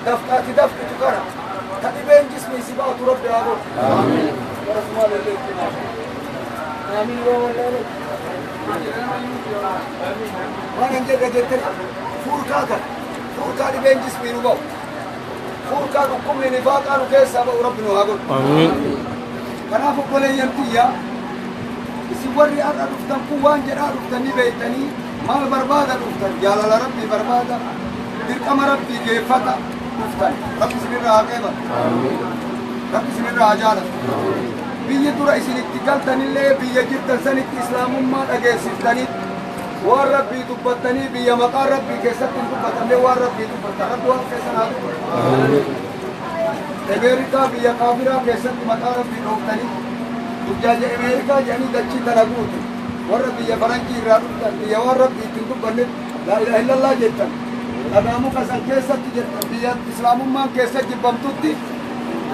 Dafqaati dafqitu kana ka dhibeen jismii si baatu Rabbi haa godhu. Amiin. Warra Sumaalee illee. Amiin yoo wallaalee. Waan hin jedhe jettani fuurkaa kana fuurkaa dhibeen jismii nu ba'u fuurkaa dhukkubni nifaaqaa nu keessaa ba'u Rabbi nu haa godhu. Amiin. Kanaaf obboleeyyan tiyya, isin warri har'a dhuftan kun waan jedhaa dhuftan ni beektanii. Maal barbaada dhuftan? Jaalala Rabbii barbaada, dirqama Rabbii geeffata dhuftan. Rabbi isinirraa haa qeebalu. Rabbi isinirraa haa jaalatu. Biyyi dura isin itti galtanillee biyya jirtan sanitti islaamummaa dhageessiftanii waan Rabbii dubbattanii, biyya maqaan Rabbii keessatti hin dubbatamne waan Rabbii dubbattan. Rabbi waan keessan haa dubbatu. Ameerikaa biyya kaafiraa keessatti maqaa Rabbii dhooftanii burjaaja Ameerikaa jedhanii dachii tana guute. Warra biyya faranjii irraa dhuftan, biyya waan Rabbii ittiin dubbanne laa ilaaha illallah jettan, dhagaa muka san keessatti jettan, biyya islaamummaan keessa jibbamtutti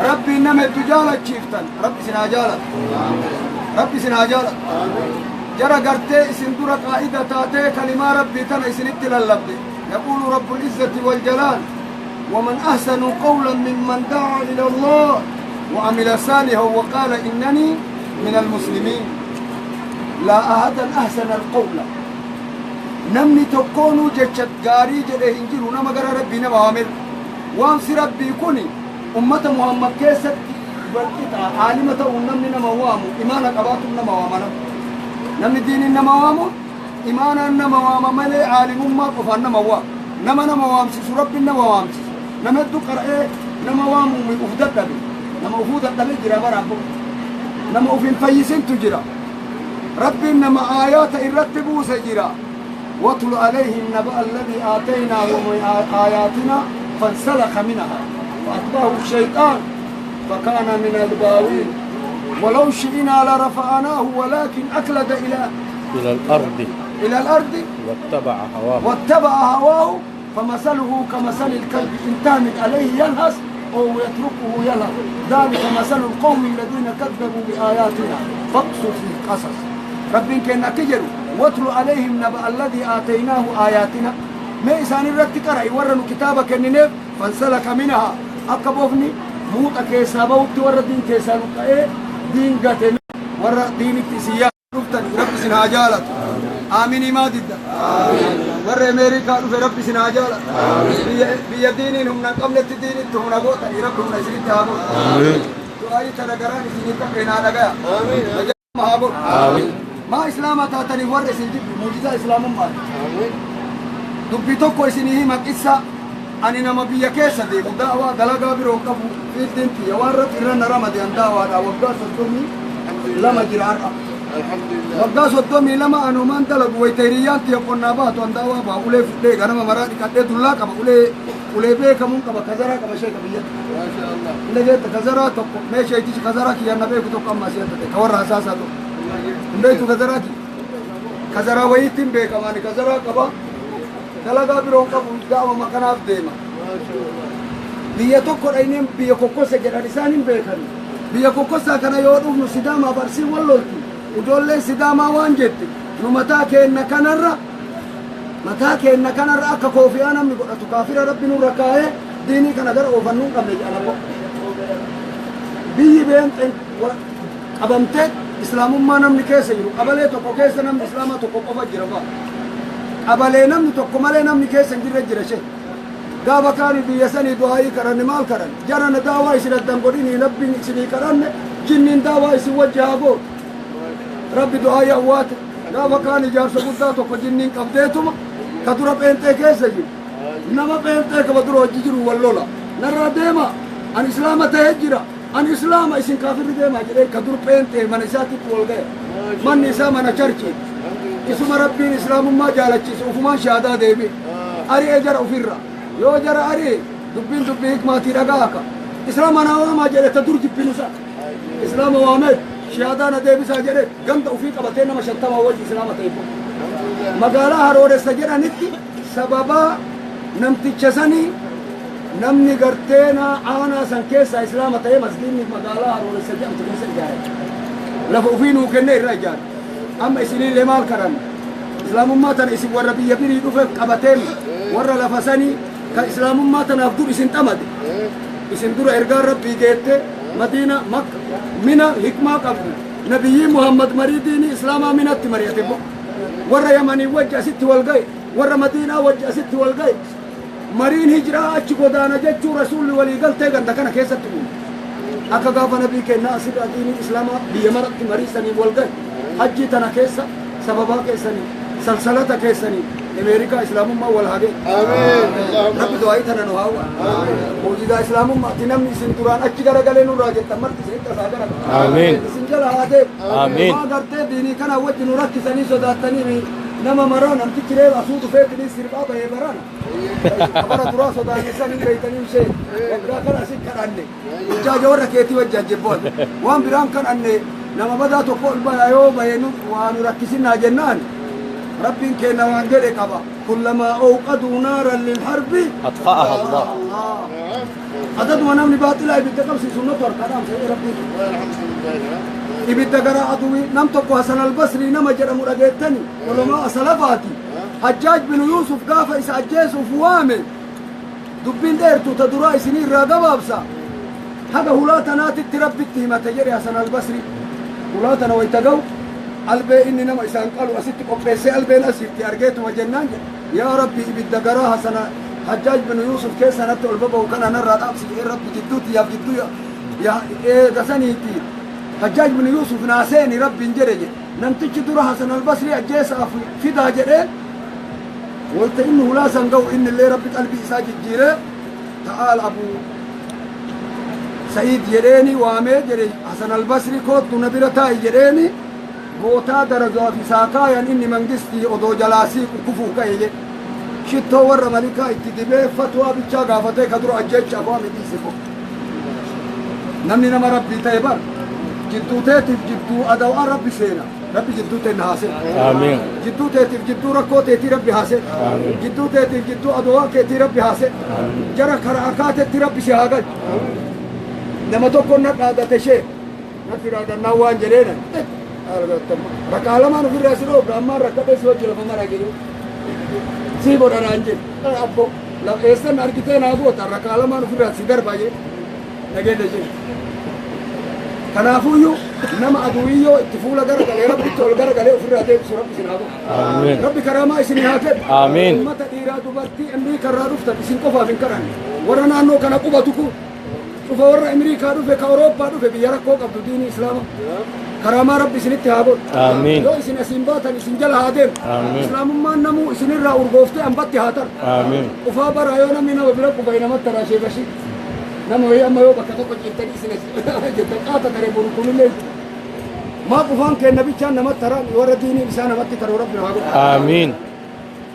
Rabbiin nama hedduu jaalachiiftan. Rabbi isin haa jaalatu. Rabbi isin haa jaalatu. Jara gartee isin dura qaa'ida taatee kalimaa Rabbii tana isinitti lallabde. Yaquulu Rabbul Izzati wal Jalaal: ومن أحسن قولا ممن دعا إلى الله وعمل صالحا وقال إنني من المسلمين. لا أحد أحسن القول. Namni tokkoonuu jecha gaarii jedhe hin jiru nama gara Rabbii nama waamel. Waamsi Rabbii kuni ummata Muhammad keessatti walqixa. Aalima ta'uun namni nama waamu, imaana qabaatuun nama waamana. Namni diiniin nama waamu imaanaan nama waama malee aalimummaa qofaan nama waamu. Nama nama waamsisu Rabbiin nama waamsisu. Nama hedduu qara'ee nama waamuu uf dadhabe. Nama ufuu dadhabe jira bara abbo. Nama uf hin fayyisintu jira. Rabbiin nama aayaata irratti buuse jira. واتل عليهم نبأ الذي آتيناه من آياتنا فانسلخ منها فأتبعه الشيطان فكان من الغاوين، ولو شئنا لرفعناه ولكن أخلد إلى إلى الأرض إلى الأرض واتبع هواه واتبع هواه، فمثله كمثل الكلب إن تحمل عليه يلهث أو يتركه يلهث، ذلك مثل القوم الذين كذبوا بآياتنا فاقصص القصص. ربين كأن كجروا واتل عليهم نبأ الذي آتيناه آياتنا. ما إسان الرت قرأ ورنوا كتابك النيف فانسلك منها أكبوفني موت كيسا بوت ور دين كيسا لقاء دين قتل ور دين التسيا رب سنها جالت. آمين ما ضد ور أمريكا في رب سنها جالت. بيا دينهم قبل الدين هم نقول رب هم نسيت هذا. دعائي ترى قران سنين تقرينا لقاء. آمين. آمين. ما إسلام تاتني ور سنجيب معجزة إسلام ما. دبي توكو إسنيه ما قصة أني نما بيا كيسة دي دعوة دلقا بيرو كفو في الدين تي ورد إرنا رمضان دعوة دعوة صدومي لما جرار. الحمد لله. وقا صدومي لما أنو من دلق ويتيريان تي قلنا بات وان دعوة با أولي فلي غنما مرادي كده دلا كما أولي أولي بي كمون كما كزرا كما شيء كبير. ما شاء الله. اللي جت كزرا توك ما شيء تيجي كزرا كي أنا بيكو توك أما سيادة كور أساسا تو. بيتو كزرا كي كزرا ويتم بي كمان كزرا كبا دلقا بيرو كفو دعوة مكانات ديما. بيا توك رأينهم بيا كوكوسة جرانيسانين بيكاني بيا كوكوسة كان يورو نسيداما برسي واللولتي وجولين سيداما وان جتي نمتا كأن كنرة متا كأن كنرة أكا كوفي أنا من كافر ربي نور كاه ديني كان غير أوفنون قبل أنا بق بيجي بين أبمتت إسلام ما نم نكيسة يرو قبله تو كوكيسة نم إسلام تو كوكوفا جربا قبله نم تو كماله نم نكيسة جرا جرا شيء دعوة كاني بيسني دعائي كرن مال كرن جرن دعوة إسر الدم قريني لبين إسري كرن جنين دعوة إسر وجهه ربي دعائي أوات دعوة كاني جار سبوتا تو جنين قبضتهم كدورة بنتي كيسة جي نما بنتي كبدورة جيرو واللولا نرى ديما أن إسلام تهجرا أن إسلام إسن كافر ديما جري كدور بنتي من إساتي تولغي من نساء من أشرتي إسم ربي إسلام ما جالتشي وفمان شهادة ديبي أري أجر أفرّا يو جرى أري دبين دبي حكمتي رجاك إسلام أنا ما جرى تدور جبينوسا إسلام وامد شهادة ندبي ساجرة جنت أفيق أبتنا ما شتى ما وجه إسلام تيبو مقالة هرور سجرة نتي سببا نمتي شسني نمني قرتنا أنا سنكيس إسلام تيم مسجدني مقالة هرور سجرة متكيس جاي لفوفين وكنا الرجال أما إسلام لمال كرم إسلام ما تن إسم وربي يبني يدفع أبتين ورا لفسني Ka islaamummaa tanaaf dur isin xamade. Isin dura ergaan rabbii geette Madiina Makka mina hikmaa qabdu. Nabiyyii Muhammad marii diinii islaamaa minatti mari'ate bo. Warra Yamanii wajji asitti wal ga'e. Warra Madiinaa wajji asitti wal ga'e. Mariin hijiraa achi godaana jechuu rasuulli walii galtee ganda kana keessatti uume. Akka gaafa nabii kennaa asirraa diinii islaamaa biyya maratti marii sanii wal ga'e. Hajjii tana keessa sababaa keessanii salsalata keessanii Ameerikaa islaamummaa wal haa ga'e. آمين اللهم Rabbi du'aayii tana nu haawwa. Muujizaa islaamummaatti namni isin duraan achi garagalee nurraa jettan marti isin tasaa gara. Amiin. Isin jala haa deemu. Amiin. Maa gartee diinii kana wajji nu rakkisanii sodaattanii nama maraa namtichi reeba asuu dhufeetinii sirbaa bahee baraana. Bara duraa sodaannisan hin beeytanii ishee waggaa kana asit kadhanne. Ijaaja warra keetii wajji ajjebboon. Waan biraan kadhanne nama badaa tokko ol baya yoo bahee nu waa nu rakkisinnaa jennaan. Rabbiin keenya waan jedhe qaba. Kullamaa awqaduu naaran lilharbi أطفأها الله Allah. Adaduma namni baaxilaa ibidda qabsiisu natu harkaa dhaamsa jedhe Rabbiin. الحمد لله Ibidda gara aduwii nam tokko Hasan al-Basrii nama jedhamu dhageettani ulamaa asalafaati. Hajjaaj binu Yuusuf gaafa isa ajjeesuuf waame dubbiin dheertu ta duraa isinii irraa gabaabsa. Haga hulaa tanaatitti Rabbitti himate jedhe Hasan al-Basrii. Hulaa tana wayta ga'u albee inni nama isaan qalu asitti qopheessee albeen asitti argeetuma jennaan jedhe. Yaa Rabbi ibidda garaa Hasana Hajjaaj binu Yuusuf keessa natti ol baba'u kana narraa dhaabsi jedhee Rabbi jidduutti yaaf jidduu yaa eegasaniiti. Hajjaaj binu Yuusuf naa seeni Rabbiin jedhe jedhe. Namtichi dura Hasan al-Basrii ajjeesaaf fidaa jedhee wayta inni hulaa san ga'u inni illee Rabbi qalbii isaa jijjiiree ta'aal Abu Sa'iid jedheeni waamee jedhe Hasan al-Basri koottu na bira taa'i jedheeni gootaa darajaaf isaa kaayan inni mangistii odoo jalaa siiqu kufuu ka'e jedhe. Shittoo warra malikaa itti dibee fatwaa bichaa gaafatee ka dura ajjeecha afaan dhiise bo. Namni nama Rabbii ta'e bar jidduu teetiif jidduu adawaa Rabbi seena. Rabbi jidduu teenna haa seenu. آمين Jidduu teetiif jidduu rakkoo teetii Rabbi haa seenu. Jidduu teetiif jidduu adawaa keetii Rabbi haa seenu. Jara karaa kaatetti Rabbi si haa galchu. Nama tokko na dhaadate ishee natti dhaadannaan waan jedheena. Rakkaa lamaan ofirraa si dhoobda ammaan rakkadhee si wajji lafa mara jedhu. Sii godha naan jedhe. Abbo eessan argitee naa goota rakkaa lamaan ofirraa si darbaa jedhe. Dhageenya jedhe. Kanaafuyyuu nama aduwiyyoo itti fuula garagalee Rabbitti ol garagalee ofirraa deebisu Rabbi isin haa godhu. آمين Rabbi karaamaa isinii haa kennu. Amiin. Uummata dhiiraa dubartii Ameerikaa dhuftan isin qofaaf hin kadhanne. Warra naannoo kana qubatu kun cufa warra Ameerikaa dhufe ka Awurooppaa dhufe biyya rakkoo qabdu diinii Islaamaa. Karaamaa Rabbi isinitti haa godhu. Amiin. Yoo isin asiin baatan isin jala haa deemu. Amiin. Islaamummaan namuu isinirraa urgooftee ambatti haa taru. آمين Qufaa bara yoo namni nama bira qufa namatti taraa sheekashi. Nama wayii amma yoo bakka tokko ciiftanii isin jettan qaata taree boru kunillee. Maa qufaan kenna bichaan namatti taraa warra diiniin isaa namatti taru Rabbi haa godhu. آمين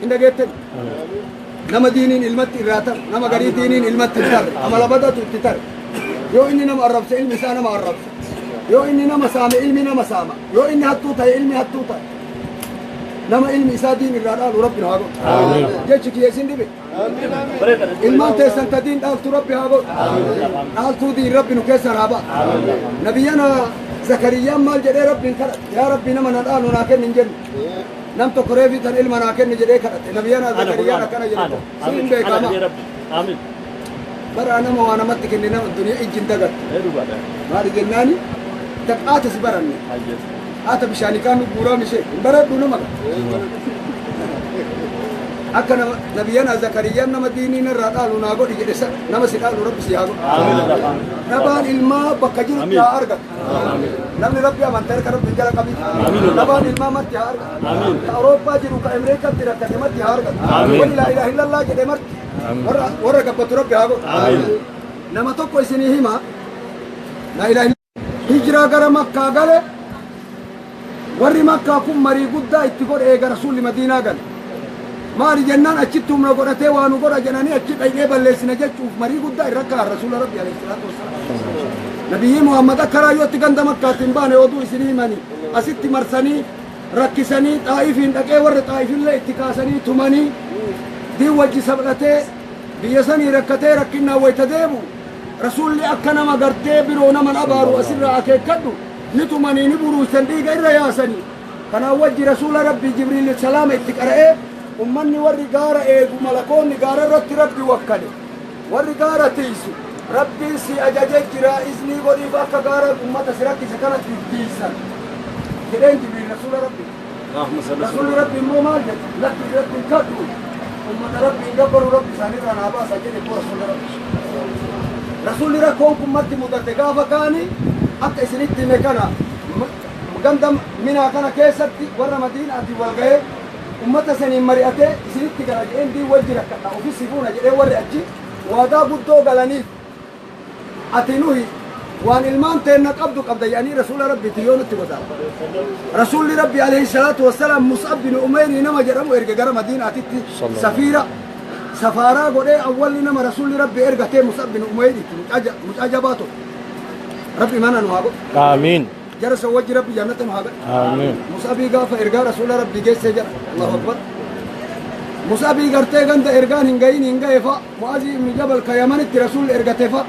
Hin dhageetten. Nama diiniin ilmatti irraa taru, nama garii diiniin ilmatti hin tarre, amala badatu itti tarre. Yoo inni nama arrabse ilmi isaa nama arrabsa. Yoo inni nama saame ilmi nama saama. Yoo inni hattuu ta'e ilmi hattuu ta'e. Nama ilmi isaa diin irraa dhaalu Rabbi haa godhu. Amiin. Jechi kiyya isin dhibe. Ilmaan teessan ta diin dhaaltu Rabbi haa godhu. Dhaaltuu diin Rabbi nu keessan haa ba'a. Nabiyyana Zakariyyaan maal jedhee Rabbiin kadhate. Yaa Rabbi nama na dhaalu naa kenni hin jennu. Nam tokko reefii tan ilma naa kenni jedhee kadhate. Nabiyyana Zakariyyaan akkana jedhe. Siin beekama. Amin. Bara nama waa namatti kenne nama duniyaa ijji hin dagattu. Maali jennaani taqaata si baranne. Haata bishaanii kaan guuraa mishee hin baradhu nama. Akka nama nabiyyana Zakariyyaan nama diiniin irraa dhaalu naa godhi jedhe sana nama si dhaalu Rabbi si haa godhu. Dhabaan ilmaa bakka jirutti haa argatu. Namni Rabbi amanta harka Rabbi jala qabi. Dhabaan ilmaa marti haa argatu. Ka Awurooppaa jiru ka Ameerikaatti rakkate marti haa argatu. Wanni laa ilaaha illallah jedhe marti. Warra warra gabbatu Rabbi haa godhu. Nama tokko isinii hima. Laa ilaaha illallah. Hijiraa gara Makkaa gale. Warri Makkaa kun marii guddaa itti godhe eega Rasuulli Madiinaa gale. Maali jennaan achitti humna godhatee waa nu godha jedhanii achi dhaqnee balleessina jechuuf marii guddaa irra kaa'an Rasuula Rabbi alayhi salaatu wassalaam. Nabiyyi Muhammad akka raayyootti ganda Makkaatti hin baane oduu isinii himanii asitti marsanii rakkisanii xaa'ifiin dhaqee warra xaa'ifillee itti kaasanii tumanii diin wajji sabdhatee biyya sanii rakkatee rakkinnaan wayta deemu Rasuulli akka nama gartee biroo naman abaaru asirraa akeekkadhu ni tumanii ni buruusan dhiiga irra yaasanii kanaan wajji Rasuula Rabbi Jibriil salaama itti qara'ee Ummanni warri gaara eegu malakoonni gaara irratti Rabbi wakkale. Warri gaara tiisu Rabbiin si ajajee jira iznii godhiif akka gaara ummata si rakkise kana tiisan. Jedheen Jibriil rasuula Rabbi. Rasuulli Rabbi immoo maal jedhe? Lakki irratti hin kadhu. Ummata Rabbi hin gabbaru Rabbi isaanirraa naa baasa jedhe immoo rasuulli Rabbi. Rasuulli rakkoon kun matti mudate gaafa kaani akka isinitti hime kana ganda Minaa kana keessatti warra Madiinaatiin wal ga'ee ummata saniin mari'atee isinitti gala jedheen diin wajji rakkadha ofis si fuuna jedhee warri achi waadaa guddoo galaniif ati nuhi waan ilmaan teenna qabdu qabda jedhanii rasuula Rabbiitti yoo nutti godaan. Rasuulli Rabbi alayhi salaatu wassalaam Mus'ab bin Umeyrii nama jedhamu erge gara Madiinaatitti safiira safaaraa godhee awwalli nama rasuulli Rabbi ergatee Mus'ab bin Umeyriitti mucaa jabaa tokko. Rabbi mana nu haa godhu. Aamiin. Jara san wajji Rabbi jannata nu haa godhu. Aamiin. Mus'abii gaafa ergaa rasuula Rabbi geessee jedha. Allahu Akbar. Mus'abii gartee ganda ergaan hin gahin hin gahe fa Mu'aazii ibn Jabal ka Yamanitti rasuulli ergate fa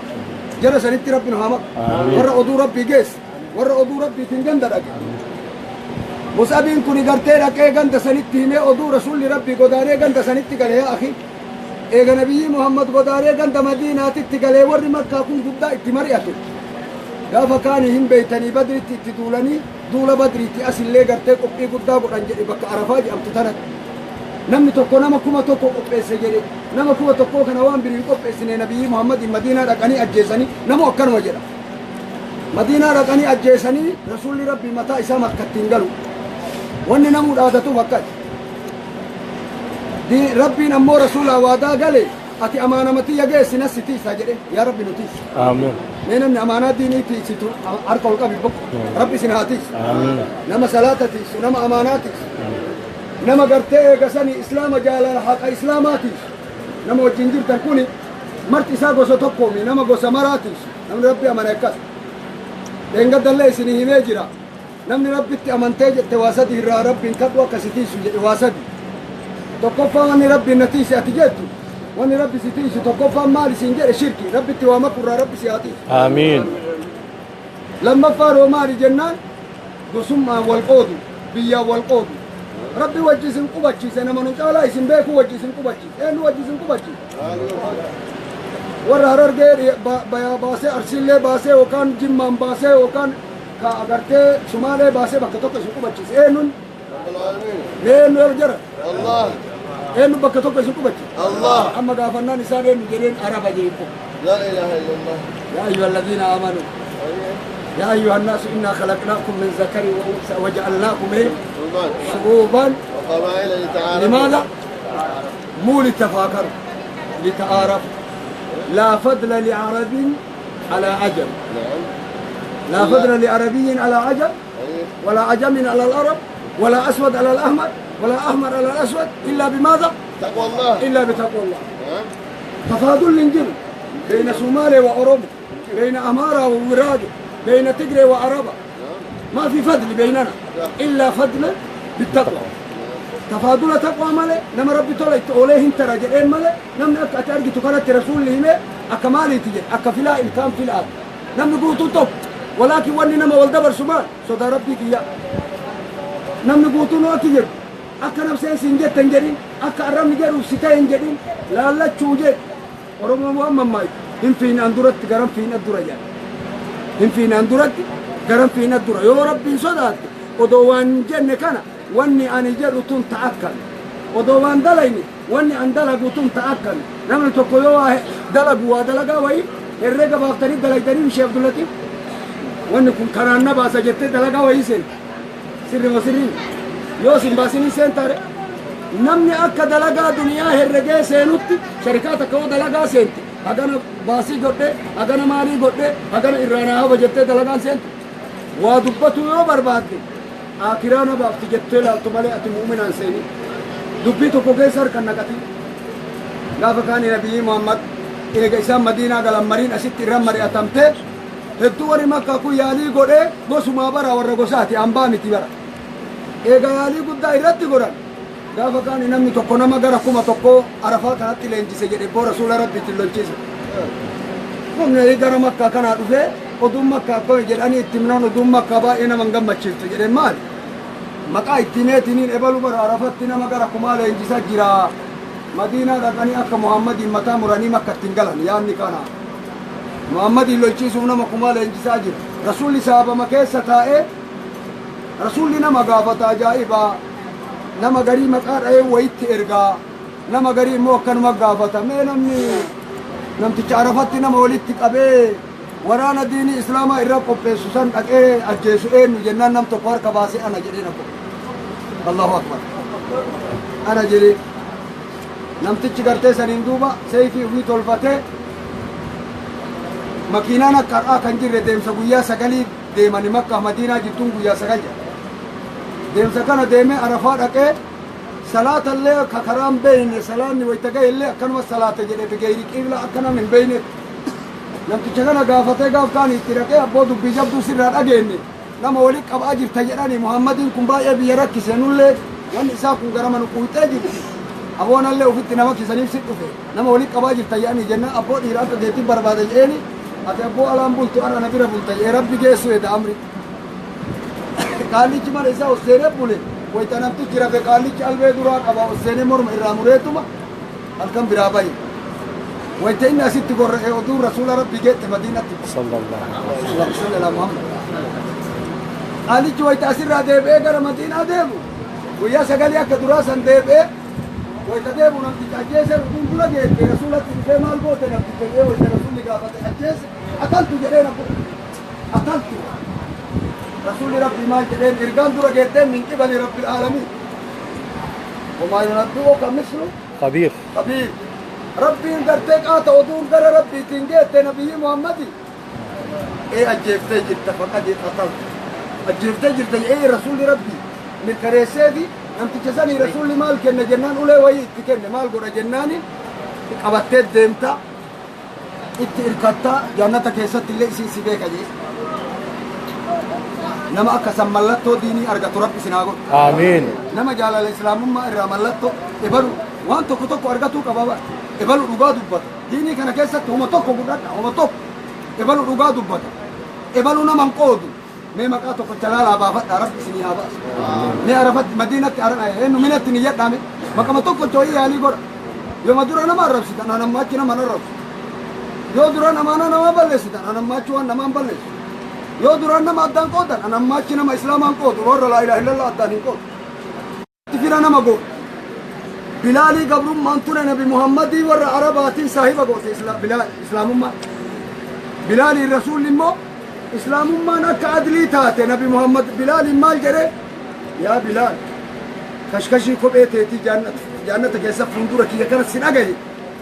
jara sanitti Rabbi nu haa maqu. Aamiin. Warra oduu Rabbii geesse warra oduu Rabbiitiin ganda dhaqe. Mus'abiin kun gartee dhaqee ganda sanitti himee oduu rasuulli Rabbii godaanee ganda sanitti gale yaa akhi. Eega nabiyyi Muhammad godaanee ganda Madiinaatitti galee warri Makkaa kun guddaa itti mari'ate. Gaafa kaanii hin beeytanii Badritti itti duulanii duula Badriitti asillee gartee qophii guddaa godhan jedhe bakka Arafaa jedhamtu tanatti. Namni tokko nama 1000 qopheesse jedhe nama 1000 kana waan biriin qopheessine nabiyyi Muhammadin Madiinaa dhaqanii ajjeesanii namu akkanuma jedha. Madiinaa dhaqanii ajjeesanii rasuulli Rabbii mataa isaa Makkatti hin galu. Wanni namuu dhaadatuuf akkas. Rabbiin ammoo rasuulaa waadaa gale ati amaanamatiyya geessi nas si tiisaa jedhe yaa Rabbi nu tiisi. Aamiin. Mee namni amaanaa diinii tiisitu harka ol qabi bokko. Rabbi isin haa tiisu. Aamiin. Nama salaata tiisu, nama amaanaa tiisu. Nama gartee eegasanii islaama jaalala haqa islaamaa tiisu. Nama wajjin jirtan kuni marti isaa gosa tokkoomi nama gosa maraa tiisu. Namni Rabbi amane akkas. Dheengaddallee isinii himee jira. Namni Rabbitti amantee jette waa sadi irraa Rabbiin kadhu akka si tiisu jedhe waa sadi. Tokkoffaa wanni Rabbiin na tiise ati jettu wanni Rabbi si tiisu tokkoffaan maal isin jedhe shirki Rabbitti waa makurraa Rabbi si haa tiisu. Aamiin. Lammaffaa roo maali jennaan gosummaan wal qoodu biyyaan wal qoodu. Rabbi wajji isin qubachiise nama nu caalaa isin beeku wajji isin qubachiise eenyu wajji isin qubachiise. Warra Harargee baasee Arsiillee baasee yookaan Jimmaan baasee yookaan ka agartee Sumaalee baasee bakka tokko isin qubachiise eenyuun eenyu jara Allah. eenyu bakka tokko isin qubachiise. Allah. Amma gaafannaan isaan eenyu jedheen Araba jedheen. La ilaha illallah. يا أيها الذين آمنوا يا أيها الناس إنا خلقناكم من ذكر وأنثى وجعلناكم إيه؟ شعوبا وقبائل لتعارفوا. لماذا؟ مو لتفاكروا لتعارفوا. لا فضل لعربي على عجم. نعم. لا فضل لعربي على عجم ولا عجم على العرب ولا أسود على الأحمر ولا أحمر على الأسود إلا بماذا؟ تقوى الله. إلا بتقوى الله. نعم. تفاضل الإنجيل بين صومالي وأوروبا، بين أمارة ووراده، بين تجري وعربة. ما في فضل بيننا إلا فضل بالتقوى. تفاضل تقوى مالي نما ربي طلع تقوله انت راجعين مالي نم أتأرجي تقرأت رسول لهم أكمالي تجي أكفلا إلكام في الأرض نم نقول طب ولكن وني نما والدبر سمان صدى ربي كيا نم نقول نوتي أكا نفسين سنجد تنجرين أكا أرام نجر وستين جرين لا لا تشوجد ورمو محمد ماي هم فين أندرت قرم فين الدرة يعني هم فين أندرت قرم فين الدرة يا ربي صدقت ودوان جن كان واني أنا جرتون تأكل ودوان دليني واني أن دلقتون تأكل نعم تقولوا دلقوا ودلقا وين الرجع باختري دلقتني مش عبد اللطيف واني كن كراننا باسجت دلقا وين سن سر وسرين يوسف باسني سنتر نمني أكا دلقا دنيا هرجع سنوت شركات كو دلقا سنت أجانا باسي قده أجانا مالي قده أجانا إيرانا وجدت دلقا سنت وادبتو يو برباد آخرانا بافتي جتة لا تمالي أتي مؤمن أنساني دبيتو كوكيسر كنكتي غافكاني نبي محمد إيه إسام مدينة قال مرين أسيت الرمري أتمته هدوري مكة كو يالي قده غسما برا ورغساتي أمبامي تبرا إيه يالي قد إيرتي قران غافكاني نمني tokko nama gara 1000 Arafaa kanatti leenjise jedhe boo rasuula rabbiitiin lolchise. Humna gara Makkaa kanaa dhufee oduun Makkaa akkami jedhanii itti himnaan oduun Makkaa baay'ee nama hin gammachiiftu jedheen maali? Maqaa itti himeetiniin ebalu bara Arafatti nama gara kumaa leenjisa jira. Madiinaa dhaqanii akka Muhammadiin mataa muranii Makkatti hin galan yaadni kana. Muhammadiin lolchiisuuf nama kumaa leenjisaa jira. Rasuulli sahabama keessa taa'ee rasuulli nama gaafata ajaa'ibaa. Nama garii maqaa dha'ee wayitti ergaa. Nama garii immoo akkanuma gaafata. Mee namni namticha Arafatti nama walitti qabee waraana diinii islaamaa irra qopheessu san dhaqee ajjeesu eenyu jennaan nam tokko harka baasee ana jedhee na Allahu akbar. Ana jedhee namtichi gartee saniin duuba seeyfii ofii tolfatee makiinaan akka har'aa kan jirre deemsa guyyaa 9 deemani Makka Madiinaa jidduun guyyaa 9 jedha. Deemsa kana deemee Arafaa dhaqee salaatallee akka karaan beeyne salaanni wayita ga'e illee akkanuma salaata jedhe bigeyri qiibla akka namni hin beeyne. Namticha kana gaafatee gaaf kaan itti dhaqee abboo dubbii jabduu sirraa dhageenye nama walitti qabaa jirta jedhani Muhammadiin kun baay'ee biyya rakkise nullee wanni isaa kun garama nu quuxee jirti. Aboonallee ofitti nama kisaniif si dhufe nama walitti qabaa jirta jedhani jennaan abboo dhiira akka keetiin barbaada jedheeni ati abboo alaan bultu ana na bira bulta jedhee rabbi geessu eda amri. Qaallichi mana isaa ol seenee bule wayita namtichi rafe qaallichi albee duraa qaba ol seenee morma irraa mureetuma halkan biraa bahe. Wayita inni asitti gorra'e oduun rasuula rabbi geette Madiinatti. Sallallahu alaihi wasallam. Allahumma salli ala Muhammad. Qaallichi wayita asirraa deebi'ee gara Madiinaa deemu guyyaa 9 akka duraa san deebi'ee wayita deemu namticha ajjeese oduun dura geette rasuulatti dhufee maal goote namticha jedhee wayita rasuulli gaafate ajjeese ataltu jedhee na ataltu. Rasuulli rabbi maal jedheen ergaan dura geetteen min qibali rabbil aalamiin. Wamaa yunabbi'uka mislu Khabiir. Khabiir. Rabbiin gartee qaata oduun gara rabbiitiin geette nabiyyi Muhammadi. Ee ajjeeftee jirta faqad qataltu. Ajjeeftee jirta ee rasuulli rabbi mirkaneesseefi namticha sanii rasuulli maal kenne jennaan ulee wayii itti kenne maal godha jennaani qabattee deemta itti hirkatta jannata keessatti illee isiin si beeka jee. Nama akka san mallattoo diinii argatu rabbi isin haa godhu. Aamiin. Nama jaalala islaamummaa irraa mallattoo ebalu waan tokko tokko argatuu qaba bara. Ebalu dhugaa dubbata. Diinii kana keessatti homa tokko gudhadha homa tokko. Ebalu dhugaa dubbata. Ebalu nama hin qoodu. Mee maqaa tokko chalaalaa baafadhaa rabbi isinii haa baasu. Mee Arafatti Madiinatti eenyu minatti ni jedhame maqama tokko tooyii yaalii godha. Yooma dura nama arrabsitan an amma achi nama arrabsu. Yoo dura namaana nama balleessitan an amma achi waan namaan balleessu. Yoo duraan nama addaan qoodan an amma achi nama islaamaan qoodu warra laa ilaaha illallah addaan hin qoodu. Fira nama gootu. Bilaalii gabrummaan ture nabi Muhammadii warra Arabaatiin saahiba goote islaamummaa. Bilaaliin rasuulli immoo islaamummaan akka adlii taate nabi Muhammad Bilaaliin maal jedhee yaa Bilaal kashkashii kophee teetii jannata keessa fuuldura kiyya kana si dhagaye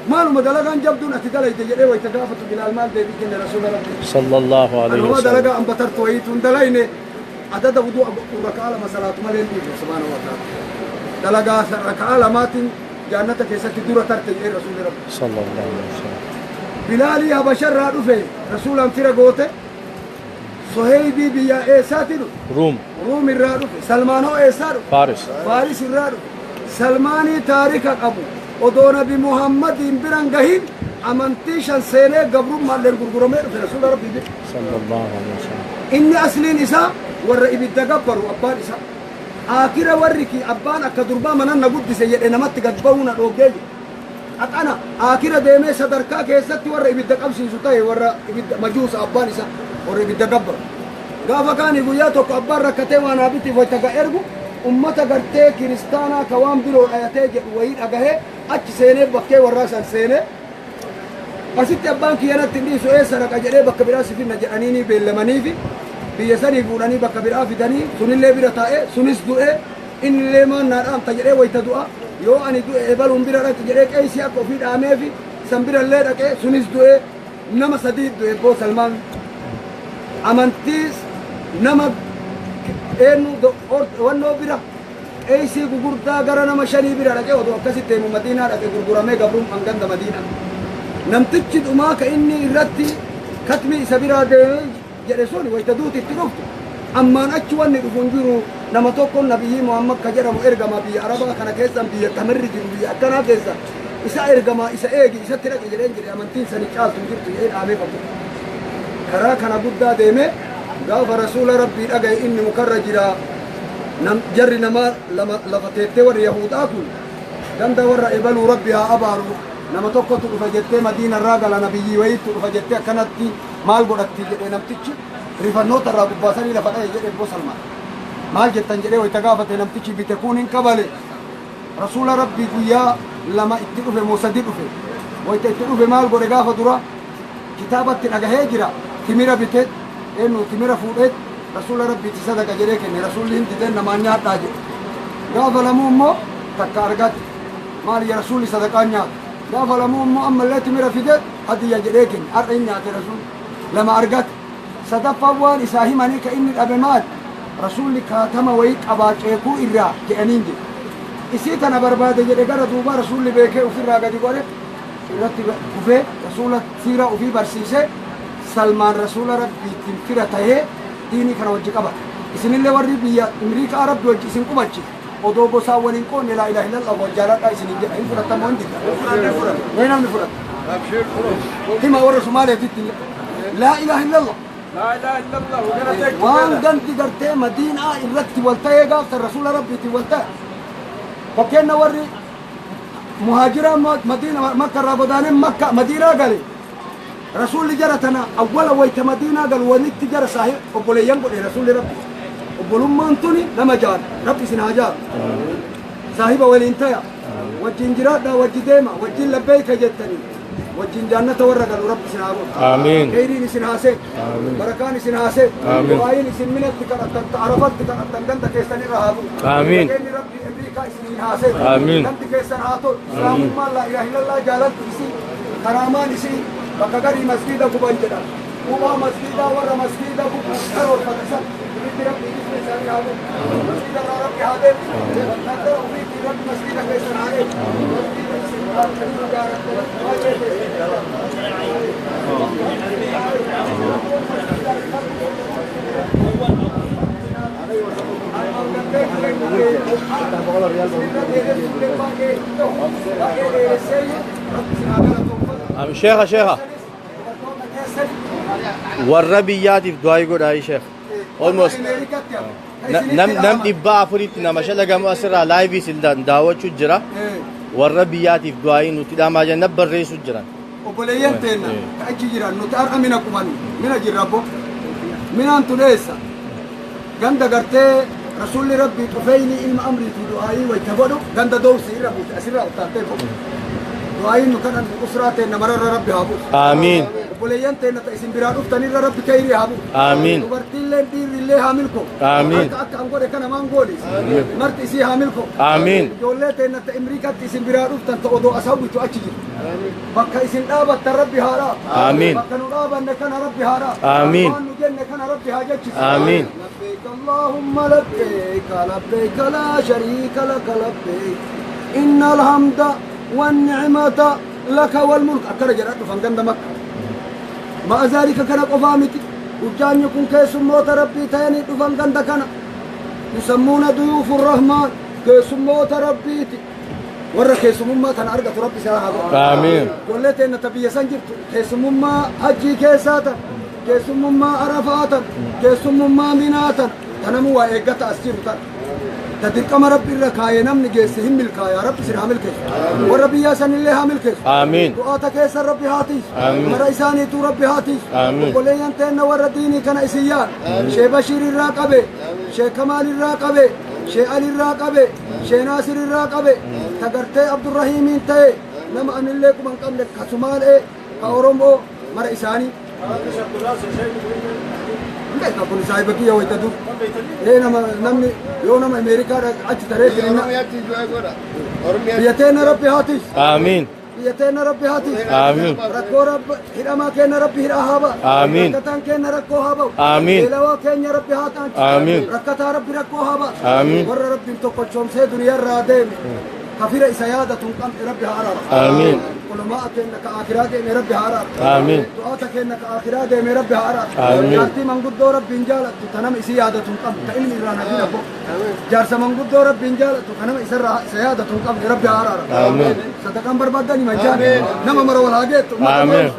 maaluma dalagaan jabduun ati dalayte jedhee wayita gaafatu Bilaal maal deebii kenne rasuula rabbi. Sallallahu alaihi Anuma wasallam. dalagaa ambatartu wayiituun dalayne adada wuduu rakaa lama salaatu malee hin dhiifne subhaanahu wa ta'ala. Dalagaa rakaa lamaatiin jannata keessatti dura tarte jedhee rasuulli rabbi. Sallallahu alaihi wasallam. Bilaalii Habasharraa dhufe rasuulaan fira goote Soheybii biyya eessaati dhufe? Ruum. Ruum irraa dhufe. Salmaanoo eessaa dhufe? Faaris. Faaris irraa dhufe. Salmaanii taarika qabu odoo nabi Muhammadiin biran gahin amantii shan seenee gabrummaalleen gurguramee dhufe rasuula rabbii bira. Sallallahu alaihi wasallam. Inni asliin isaa warra ibidda gabbaru abbaan isaa. Akira warri ki abbaan akka durbaa manan na guddise jedhe namatti gad ba'uu na dhoogee jedhe. Qaxana akira deemee sadarkaa keessatti warra ibidda qabsiisu ta'e warra ibidda majuusa abbaan isaa warra ibidda gabbaru. Gaafa kaanii guyyaa tokko abbaan rakkatee waan haa bitiif wayita ga ergu ummata gartee kiristaanaa ka waan biroo dhayatee jedhu wayii dhagahee achi seenee bakkee warraa san seenee asitti abbaan kiyya natti hin dhiisu eessa dhaqa jedhee bakka biraa si finna jedhanii ni beellamaniifi biyya sanii fuudhanii bakka biraa fidanii sunillee bira taa'ee sunis du'ee innillee maan naa dhaamta jedhee wayita du'a yoo ani du'e ebaluun bira dhaqi jedhee qeesii akka ofii dhaameefi san birallee dhaqee sunis du'ee nama sadii du'e boo Salmaan amantiis nama eenyu wannoo bira qeesii gugurdaa gara nama shanii bira dhaqee odoo akkasitti deemu Madiinaa dhaqe gurguramee gabrummaan ganda Madiinaa. Namtichi dhumaa ka inni irratti katmi isa biraa deemee jedhe sun wayita duuti itti dhuftu ammaan achi wanni dhufu hin jiru nama tokko nabiyyi Muhammad ka jedhamu ergama biyya Arabaa kana keessan biyya tamirri jiru biyya akkanaa keessa isa ergama isa eegi isatti dhaqe jedheen jedhe amantiin sani caaltu hin jirtu jedhee dhaamee qabu. Karaa kana guddaa deemee gaafa rasuula rabbii dhagaye inni mukarra jira Jarri nama lafa teettee warri Yahudaa kun ganda warra ebaluu rabbi haa abaaru nama tokkotu dhufa jettee Madiina irraa gala nabiyyii wayiitu dhufa jettee akkanatti maal godhatti jedhee namtichi rifannoota irraa gubbaasanii lafa dha'e jedhe Obbo Salmaan. Maal jettan jedhee wayita gaafate namtichi bite kun hin qabale. Rasuula rabbii guyyaa lama itti dhufe moo sadi dhufe wayita itti dhufe maal godhe gaafa dura kitaabatti dhagahee jira timira bite eenyu timira fuudhee rasuula rabbiitti sadaqa jedhee kenne rasuulli hin dideen namaan nyaadhaa jedhe gaafa lamuu immoo takka argate maal ya rasuulli sadaqaa nyaata gaafa lamuu immoo ammallee timira fide hadiyya jedhee kenne har'a hin nyaate rasuulli lama argate sadaffaan waan isaa himanii ka inni dhabe maal rasuulli kaatama wayii qabaa ceekuu irraa jedhaniin jedhe isii tana barbaade jedhe gara duuba rasuulli beekee ofirraa gadi godhe irratti kufee rasuula siira ofii barsiisee Salmaan rasuula rabbiitiin fira tahee diinii kana wajji qabata. Isinillee warri biyya Amriikaa rabbi wajji isin qubachi odoo gosaan waliin qoonne laa ilaaha illallah wal jaaladhaa isinin jedha hin fudhattan moo hin didda? Mee namni fudhata? Hima warra Somaaleetitti illee laa ilaaha illallah. Waan gandi gartee Madiinaa irratti wal ta'ee gaaftan rasuula rabbiitiin wal ta'e. Fakkeenna warri muhaajiraa Madiina Makka irraa godaanee Makka Madiinaa gale. Rasuulli jara tana awwala wayta Madiinaa galu walitti jara saahib obboleeyyan godhe rasuulli rabbi. Obbolummaan tuni nama jaalu rabbi isin haa jaalu. Saahiba waliin taya wajjin jiraadhaa wajji deema wajjin labbeeyka jettanii wajjin jaannata warra galu rabbi isin haa godhu. Amiin. Kheyriin isin haa seenu. Barakaan isin haa seenu. Amiin. Du'aayin isin minatti kadhattan Arafatti kadhattan ganda keessan irra haa bu'u. Amiin. Nageenyi rabbi Amriikaa isiniin haa seenu. Amiin. Gandi keessan haa tolu. Islaamummaan laa ilaaha illallah jaalattu isin karaamaan isin bakka garii masgiida guban jedhan. Gubaa masgiidaa warra masgiida gubu karoorfate san ibiddi rabbi ibiddi isaanii haa bu'u. Masgiida irraa rabbi haa deebisu. Wattaaddara ofiitiin rabbi masgiida keessan haa eegu. Masgiida isin dhaabbanii ijaarattan baay'ee keessan. Sheekha sheekha warra biyyaatiif du'aa godhaa sheekh. Almost nam 400 nama shalagamu asirraa laayivii isin daawwachuu jira. Warra biyyaatiif du'aa nuti dhaamaa jenna barreessuu jiran. Obboleeyyan teenna ka achi jiran nuti har'a mina qubannu mina jirra abbo minaan tuleessa ganda gartee rasuulli rabbii Xufeeyni ilma amriitii du'aayii wayta godhu ganda dowsi irra buute asirraa uttaaltee godhu du'aayiin nu kadhannu usraa teenna mararra rabbi haa buusu. Amiin. Obboleeyyan teenna ta isin biraa dhuftanirra rabbi keyrii haa buusu. Amiin. Dubartiilleen dhiirrillee haa milko. Amiin. Akka akka an godhe kana maan goonis marti isii haa milko. Amiin. Ijoollee teenna ta Imriikatti isin biraa dhuftan ta odoo as hawwitu achi jiru. Bakka isin dhaabattan rabbi haa dhaabu. Amiin. Bakka nu dhaabanne kana rabbi haa dhaabu. Amiin. Waan nu jenne kana rabbi haa jechisu. Amiin. Labbayk Allahumma labbayk labbayk laa shariika laka labbayk innal hamda wan ni'mata laka wal mulk akkana jedhaa dhufan ganda Makka. Ma'a zaalika kana qofaa miti. Hujjaanni kun keessummoota rabbii ta'anii dhufan ganda kana. Yusammuuna duyuufu rahmaan keessummoota rabbiiti. Warra keessumummaa kana argatu rabbi isaa haa godhu. Amiin. Ijoollee teenna ta biyya san jirtu keessumummaa hajjii keessaa tan keessumummaa arafaa tan keessumummaa minaa tan tanamuu waa eeggata as jiru tan. Ta dirqama rabbi irra kaayee namni geesse hin milkaaya rabbi isin haa milkeessu. Warra biyyaa sanillee haa milkeessu. Amiin. Du'aata keessan rabbi haa tiisu. Amiin. Mara isaaniituu rabbi haa tiisu. Amiin. Obboleeyyan teenna warra diinii kana isin yaadu. Shee Bashiir irraa qabe, Shee Kamaal irraa qabe, Shee Ali irraa qabe, Shee Naasir irraa qabe, ta gartee Abdurrahiimiin ta'e nama anillee quban qabne ka Sumaalee, ka Oromoo mara isaanii. Beeka kun saahiba kiyya wayita dur. Ee nama namni yoo nama Ameerikaa achi taree jirinna. Oromiyaatti du'aa godha. Oromiyaatti. Biyya teenna rabbi haa tiisu. Amiin. Biyya teenna rabbi haa tiisu. Amiin. Rakkoo rabbi hidhamaa keenya rabbi hidhaa haa ba'u. Amiin. Rakkataan keenya rakkoo haa ba'u. Amiin. Beelawaa keenya rabbi haa taanchu. Amiin. Rakkataa rabbi rakkoo haa ba'u. Amiin. Warra rabbiin tokkochoomsee duniyaarraa deeme. Kafira isa yaadatu hin qabne rabbi haa araara. Amiin. Ulamaa keenya ka akiraa deeme rabbi haa araara. Amiin. Du'aata keenya ka akiraa deeme rabbi haa araara. Amiin. Jaartii manguddoo rabbiin jaalattu ta nama isii yaadatu hin qabne ta ilmi irraa nafin abbo. Jaarsa manguddoo rabbiin jaalattu ka nama isarraa isa yaadatu hin qabne rabbi haa araara. Amiin. Sadaqaan barbaaddani majjaan nama mara wal haa geettu. Amiin.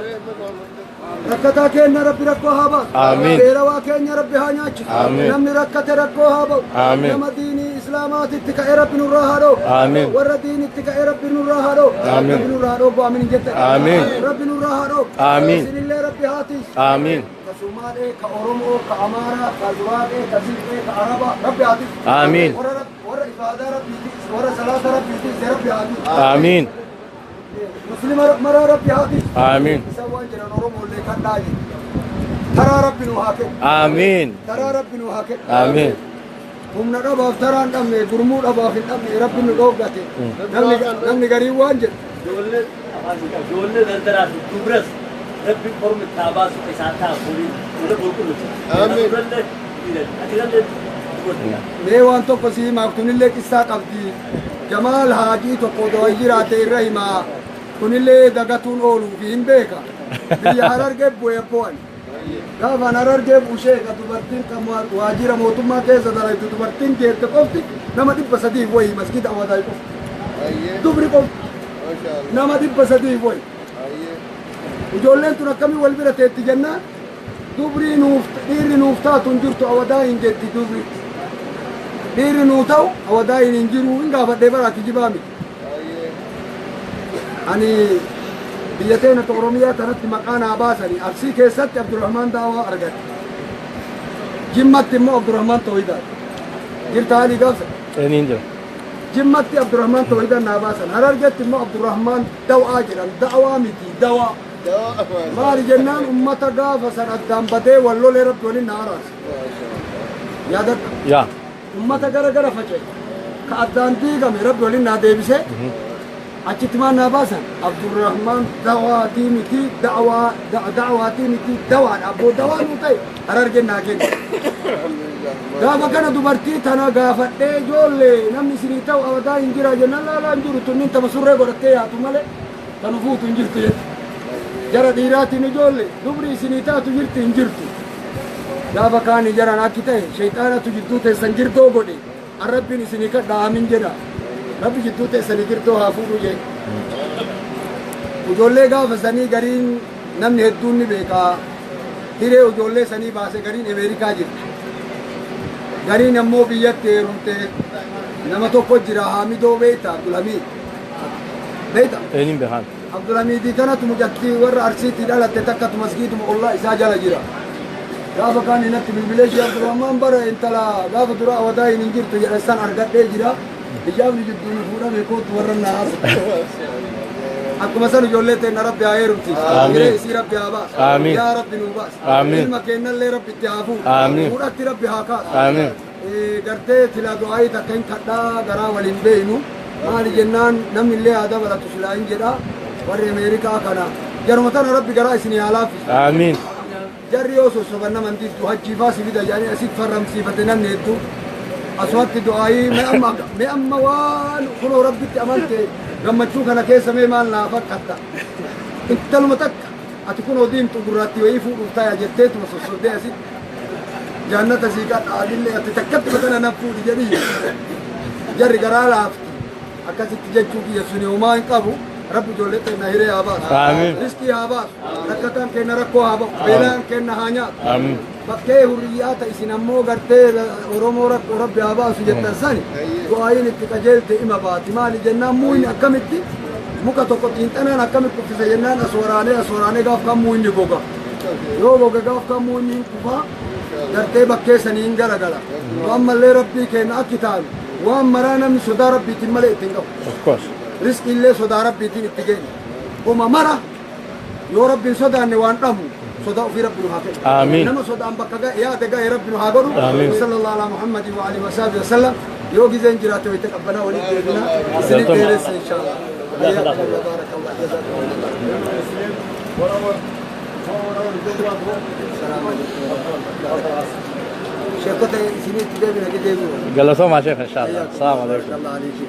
Rakkataa keenya Rabbi rakkoo haa baasu. Amiin. Beelawaa keenya Rabbi haa nyaachisu. Amiin. Namni rakkate rakkoo haa ba'u. Amiin. Nama diinii Islaamaatitti ka'ee Rabbi nurraa haa dhoobu. Amiin. Warra diinitti ka'ee Rabbi nurraa haa dhoobu. Amiin. Rabbi nurraa haa dhoobu. Amiin hin jettan. Amiin. Rabbi nurraa haa dhoobu. Amiin. Isinillee Rabbi haa tiisu. Amiin. Ka Sumaalee, ka Oromoo, ka Amaaraa, ka Zuraaqee, ka Silxee, ka Arabaa, Rabbi haa tiisu. Amiin. Warra ibaadaa Rabbiitiis, warra salaata Rabbiitiis, Rabbi haa tiisu. Amiin. Muslima maraa Rabbi haa tiisu. Amiin. Isaan waan jedhan Oromoollee kan dhaaye. Taraa Rabbi nu haa kennu. Amiin. Taraa Rabbi nu haa kennu. Amiin. Humna dhabaaf taraa hin dhabne, gurmuu dhabaaf hin dhabne, Rabbi nu dhoogate. Namni gariin waan jedhu. Ijoollee ijoollee dardaraa fi dubras Rabbi ormi itti haa baasu isaan ta'a furii ijoollee qulqulluuti. Amiin. Durallee ati illee dubartii. Mee waan tokko si himaaf kunillee qissaa qabdi. Jamaal Haajii tokko odoo jiraate irra himaa. Kunillee dagatuun ooluu fi hin beeka. Biyya Harargee bu'ee bu'an. Gaafan Harargee bu'ushee ka dubartiin kan waajjira mootummaa keessa dalagdu dubartiin geette qofti nama 300 wayii masgida Awwadaa qofti. Dubri qofti nama 300 wayi. Ijoolleen tun akkamii wal bira teetti jennaan dubrii nuuf dhiirri nuuf taatu hin jirtu Awwadaa hin jetti dubri. Dhiirri nuu ta'u Awwadaa hin jiru hin gaafadhee bara kijibaa miti. Ani biyya teenya Oromiyaa tanatti maqaa naa baasanii Arsii keessatti Abdurrahmaan Daawaa argatte. Jimmatti immoo Abdurrahmaan Toohidaa. Jirta haalii gaafsa. Eenyuun jira? Jimmatti Abdurrahmaan Toohidaa naa baasan. Harargetti immoo Abdurrahmaan Daw'aa jedhan. Da'awaa miti dawaa. Maali jennaan ummata gaafa san addaan badee wal lolee Rabbi waliin na araarse. Yaadadha. Yaa. Ummata gara gara faca'e. Ka addaan diigame Rabbi waliin naa deebise. Achitti maal naa baasan? Abdurrahmaan dawaatii miti da'awaa da'awaatii miti dawaadha. Abboo dawaa nuu ta'e Harargeen naa kenne. Gaafa kana dubartii tana gaafadhee ijoollee namni isinii ta'u awadaa hin jira jennaan laalaa hin jiru tunniin tama surree godhattee yaatu malee tanu fuutu hin jirtu jette. Jara dhiiraatiin ijoollee dubri isinii taatu jirti hin jirtu. Gaafa kaani jaran akki ta'e shayxaanatu jidduu teessan girdoo godhe Rabbiin isinii kadha aamin jedha. Rabbi jidduu teessanii girdoo haa fuudhu jee. Ijoollee gaafa sanii gariin namni hedduun ni beeka. Hiree ijoollee sanii baase gariin Ameerikaa jirti. Gariin ammoo biyyatti heerumte nama tokko jira Haamidoo beekta Abdulhamiid. Beekta? Eenyuun beekan? Abdulhamiidii kanatu mucattii warra Arsiitti dhalatte takkatu masgiiduma ollaa isaa jala jira. Gaafa kaan inatti bilbilee ishee Abdurrahmaan bara intala gaafa dura awadaa hin jirtu jedhan san argadhee jira. Hijaabni jidduu nu fuudhame kootu warra na haasa. Akkuma san ijoollee teenna Rabbi haa heerumsiisu. Amiin. Hiree isii Rabbi haa baasu. Amiin. Yaa Rabbi nuu baasu. Amiin. Ilma keennallee Rabbi itti haa fuudhu. Amiin. Fuudhatti Rabbi haa kaasu. Amiin. Gartee silaa du'aayii takka hin kadhaa garaa waliin beeynu. Maali jennaan namni illee haa dabalatu silaa hin jedha. Warri Ameerikaa kana. Jaruma tana Rabbi garaa isinii haa laaffisu. Amiin. Jarri yoo sossoban nama hin diddu hajjiifaa si fida jedhanii asitti farramsiifate namni hedduu. Asumatti du'aayii mee amma waan kunoo Rabbitti amante gammachuu kana keessa mee maal naa fakkatta. Intaluma takka ati kunoo diimtuu gurraattii wayii fuudhuuf taaya jetteetuma sossobdee asitti jannata sii kadha adillee ati takkatti matana nan fuudhi jedhii. Jarri garaa laafti akkasitti jechuu kiyya suni homaa hin qabu. Rabbi ijoollee teenna hiree haa baasu. Amiin. Riskii haa baasu. Rakkataan kenna rakkoo haa ba'u. Beelaan kenna haa nyaatu. Amiin. Bakkee hurriyyaata isin ammoo gartee Oromoo rakkoo Rabbi haa baasu jettan sani du'aayiin itti qajeelte ima baati. Maali jennaan muuyni akkamitti muka tokko xiinxanaan akkamitti kuffise jennaan as waraanee gaaf kan muuyni goga. Yoo goga gaaf kan muuyni hin kufaa gartee bakkee sanii hin garagala. Ammallee Rabbii kenna akki taanu waan maraa namni sodaa Rabbiitiin malee ittiin qabu. Of course. Riskii illee sodaa Rabbiitiin itti geenya. Homa mara yoo Rabbiin sodaanne waan dhabnu sodaa ofii Rabbi nu haa kennu. Amiin. Nama sodaan bakka ga'e yaada ga'e Rabbi nu haa godhu. Amiin. Sallallahu ala Muhammadin wa alihi wa sahbihi wa sallam. Yoo gizeen jiraate wayita qabbanaa walitti deebina. Isinit dheeressa inshallah. Hayyakumullah barakallah jazakumullah. Salaamu alaikum. Sheekota isinitti deebina gidee jiru. Galatoomaa sheekh inshallah. Assalamu alaikum. Barakallah alaikum.